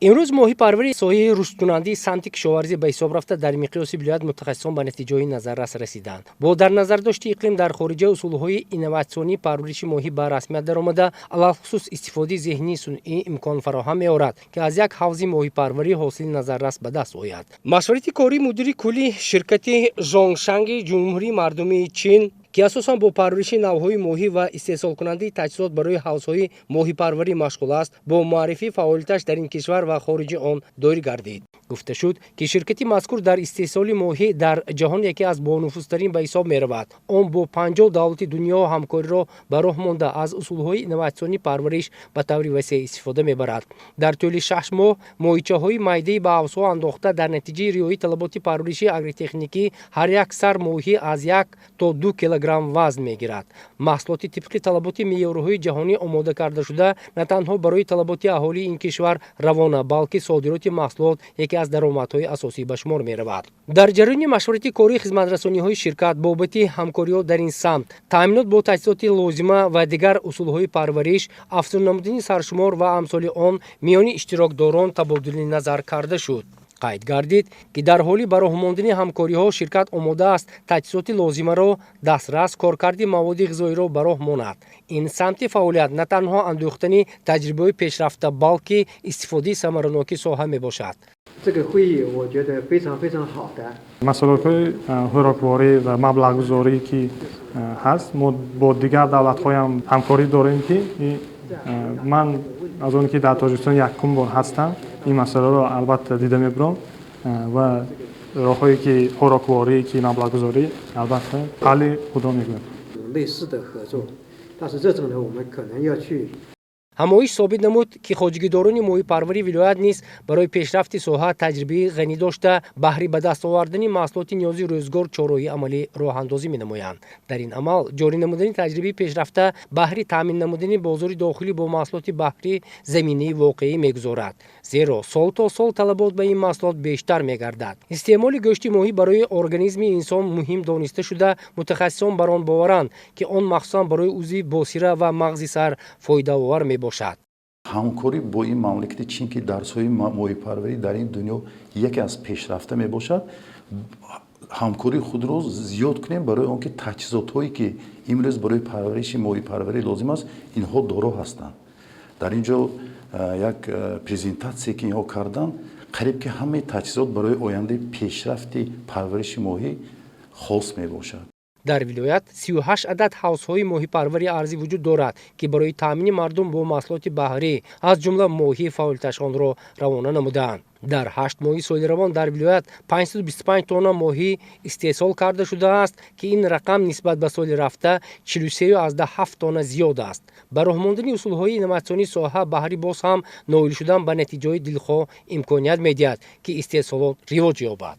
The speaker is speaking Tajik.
Имрӯз моҳипарварӣ соҳаи рушдкунандаи самти кишоварзӣ ба ҳисоб рафта, дар миқёси вилоят мутахассисон ба натиҷаҳои назаррас расиданд. Бо дар назардошти иқлим дар хориҷа усулҳои инноватсионии парвариши моҳӣ ба расмият даромада, алалхусус истифодаи зеҳнии сунъӣ имкон фароҳам меорад, ки аз як ҳавзи моҳипарварӣ ҳосили назаррас ба даст ояд. Машварати кории мудири кулли ширкати Жонгшанги Ҷумҳурии Мардумии Чин, ки асосан бо парвариши навъҳои моҳӣ ва истеҳсолкунандаи таҷҳизот барои ҳавзҳои моҳипарварӣ машғул аст, бо муаррифии фаъолияташ дар ин кишвар ва хориҷи он доир гардид. Гуфта шуд, ки ширкати мазкур дар истеҳсоли моҳӣ дар ҷаҳон яке аз бонуфузтарин ба ҳисоб меравад. Он бо 50 давлати дунё ҳамкориро ба роҳ монда, аз усулҳои инноватсионии парвариш ба таври васеъ истифода мебарад. Дар тӯли 6 моҳ моҳичаҳои майдаи ба ҳавзҳо андохта, дар натиҷаи риояи талаботи парвариши агротехникӣ ҳар як сар моҳӣ аз 1 то 2 килограмм вазн мегирад. Маҳсулоти тибқи талаботи меъёрҳои ҷаҳонӣ омода кардашуда на танҳо барои талаботи аҳолии ин кишвар равона, балки содироти маҳсулот яке аз даромадҳои асосӣ ба шумор меравад. Дар ҷараёни машварати кории хизматрасониҳои ширкат бобати ҳамкориҳо дар ин самт, таъминот бо таҷҳизоти лозима ва дигар усулҳои парвариш, афзун намудани саршумор ва амсоли он миёни иштирокдорон табодули назар карда шуд. Қайд гардид, ки дар ҳоли ба роҳ мондани ҳамкориҳо ширкат омода аст таҷҳизоти лозимаро дастрас, коркарди маводи ғизоиро ба роҳ монад. Ин самти фаъолият на танҳо андӯхтани таҷрибаҳои пешрафта, балки истифодаи самараноки соҳа мебошад. 这个会议我觉得非常非常好的。 Масъалаҳои хӯрокворӣ ва маблағгузорӣ ки ҳаст, мо бо дигар давлатҳоям ҳамкорӣ дорем, ки ман аз оне ки дар Тоҷикистон якум бор ҳастам, ин масъаларо албатта дида мебурам ва роҳҳое ки хӯрокворӣ, ки маблағгузорӣ, албатта ҳалли худро мегӯям. 类似的合作，但是这种呢，我们可能要去 Ҳамоиш собит намуд, ки хоҷагидорони моҳипарвари вилоят низ барои пешрафти соҳа таҷрибаи ғанӣ дошта, баҳри ба даст овардани маҳсулоти ниёзи рӯзгор чораҳои амалӣ роҳандозӣ менамоянд. Дар ин амал ҷорӣ намудани таҷрибаи пешрафта баҳри таъмин намудани бозори дохилӣ бо маҳсулоти баҳрӣ заминаи воқеӣ мегузорад, зеро сол то сол талабот ба ин маҳсулот бештар мегардад. Истеъмоли гӯшти моҳӣ барои организми инсон муҳим дониста шуда, мутахассисон бар он боваранд, ки он махсусан барои узви босира ва мағзи сар фоидаовар мебошад. Ҳамкорӣ бо ин мамлакати Чин, ки дар соҳаи моҳипарварӣ дар ин дунё яке аз пешрафта мебошад, ҳамкории худро зиёд кунем, барои он ки таҷҳизотҳое ки имрӯз барои парвариши моҳипарварӣ лозим аст, инҳо доро ҳастанд. Дар ин ҷо як презентатсие ки инҳо карданд, қариб ки ҳамаи таҷҳизот барои ояндаи пешрафти парвариши моҳӣ хос мебошад. Дар вилоят 38 адад ҳавзҳои моҳипарвари арзӣ вуҷуд дорад, ки барои таъмини мардум бо маҳсулоти баҳрӣ, аз ҷумла моҳӣ, фаъолияташонро равона намудаанд. Дар 8 моҳи соли равон дар вилоят 525 тонна моҳӣ истеҳсол карда шудааст, ки ин рақам нисбат ба соли рафта 43,7 тонна зиёд аст. Ба роҳ мондани усулҳои инноватсионии соҳа баҳри боз ҳам ноил шудан ба натиҷаҳои дилхоҳ имконият медиҳад, ки истеҳсолот ривоҷ ёбад.